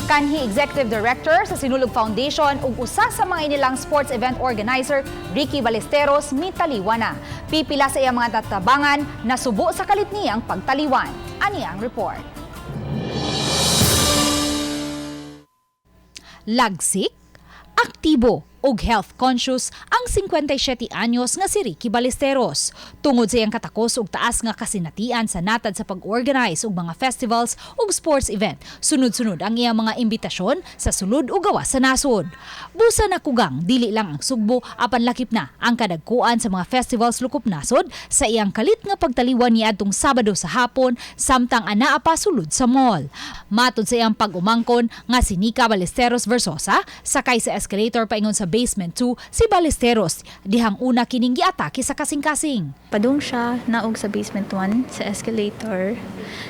Kanhi Executive Director sa Sinulog Foundation ug usa sa mga inilang sports event organizer, Ricky Ballesteros, mitaliwan na. Pipila sa iyang mga tatabangan nasubo sa kalit niyang pagtaliwan. Ani ang report. Lagsik, aktibo ug health conscious ang 57 anyos nga si Ricky Ballesteros. Tungod sa iyang katakos ug taas nga kasinatian sa natad sa pag-organize og mga festivals ug sports event, sunod-sunod ang iyang mga imbitasyon sa sulod ug gawas sa nasod. Busa na kugang dili lang ang Sugbo apan lakip na ang kadagkuan sa mga festivals lukop nasod sa iyang kalit nga pagtaliwan niadtong Sabado sa hapon samtang anaa pa sulod sa mall. Matod sa iyang pag-umangkon nga si Nika Ballesteros Versosa, sakay sa escalator paingon sa basement 2 si Ballesteros dihang una kining giatake sa kasing-kasing. Padung siya naog sa basement 1 sa escalator.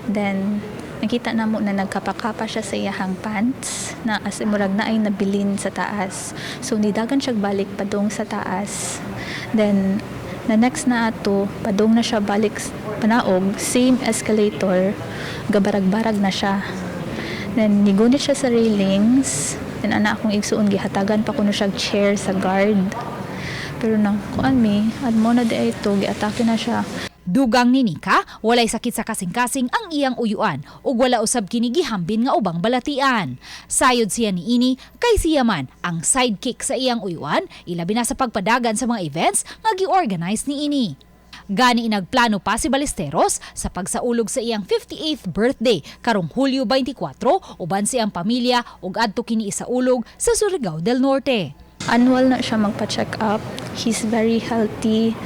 Then nakita namo na nagkapakapa siya sa iyahang pants na as in murag naay nabilin sa taas. So nidagan siya balik padung sa taas. Then the next na ato, padung na siya balik panaog, same escalator, gabarag-barag na siya. Then nigunit siya sa railings. Then ana akong igsuon, gihatagan pa kuno siya chair sa guard. Pero na kuan mi, at mo na di ay to, giatake na siya. Dugang ni Nika, walay sakit sa kasing-kasing ang iyang uyuan ug wala usab kini gihambin nga ubang balatian. Sayod siya niini kay siya man ang sidekick sa iyang uyuan, ilabi na sa pagpadagan sa mga events nga gi-organize niini. Gani nagplano pa si Ballesteros sa pagsaulog sa iyang 58th birthday karong Hulyo 24 uban siyang pamilya ug adto kini isaulog sa Surigao del Norte. Annual na siya magpa-check up. He's very healthy.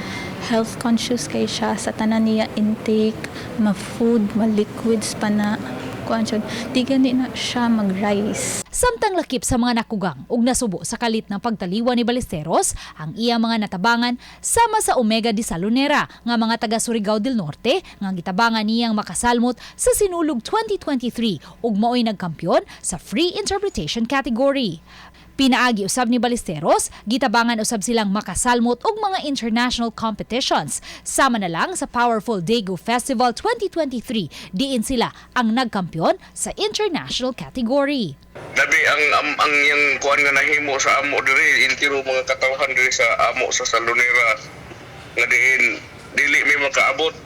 Health conscious kay siya sa tanan niya intake, ma-food, ma-liquids pa na. Kuan siya, di gani na siya mag-rice. Samtang lakip sa mga nakugang ug nasubo sa kalit ng pagtaliwan ni Ballesteros ang iya mga natabangan sama sa Omega de Salonera nga mga taga Surigao del Norte nga gitabangan niyang makasalmot sa Sinulog 2023 ug maoy nagkampiyon sa free interpretation category. Pinaagi usab ni Ballesteros, gitabangan usab silang makasalmot og mga international competitions. Sama na lang sa Powerful Daegu Festival 2023, diin sila ang nagkampiyon sa international category. Labi ang iyang kuan nga nahimo sa amo diri, intiro mga katawhan diri sa amo sa Salonera nga diin dili mi makaabot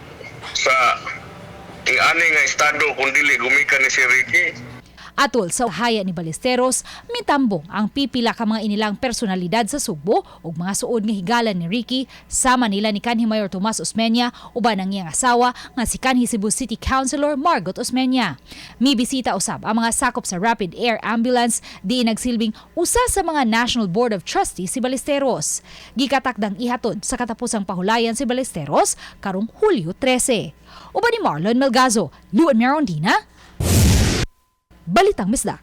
sa ing ani nga estado kung dili gumikan ni si Ricky. Atol sa haya ni Ballesteros, mitambong ang pipila ka mga inilang personalidad sa Sugbo ug mga suod nga higalan ni Ricky, sama nila ni kanhi Mayor Tomas Osmeña uban ang iyang asawa nga si kanhi Cebu City Councilor Margot Osmeña. Mibisita usab ang mga sakop sa Rapid Air Ambulance diin nagsilbing usa sa mga National Board of Trustees si Ballesteros. Gikatakdang ihatod sa katapusang pahulayan si Ballesteros karong Hulyo 13. Uban ni Marlon Melgazo, Luan Merondina, Balitang Bisdak.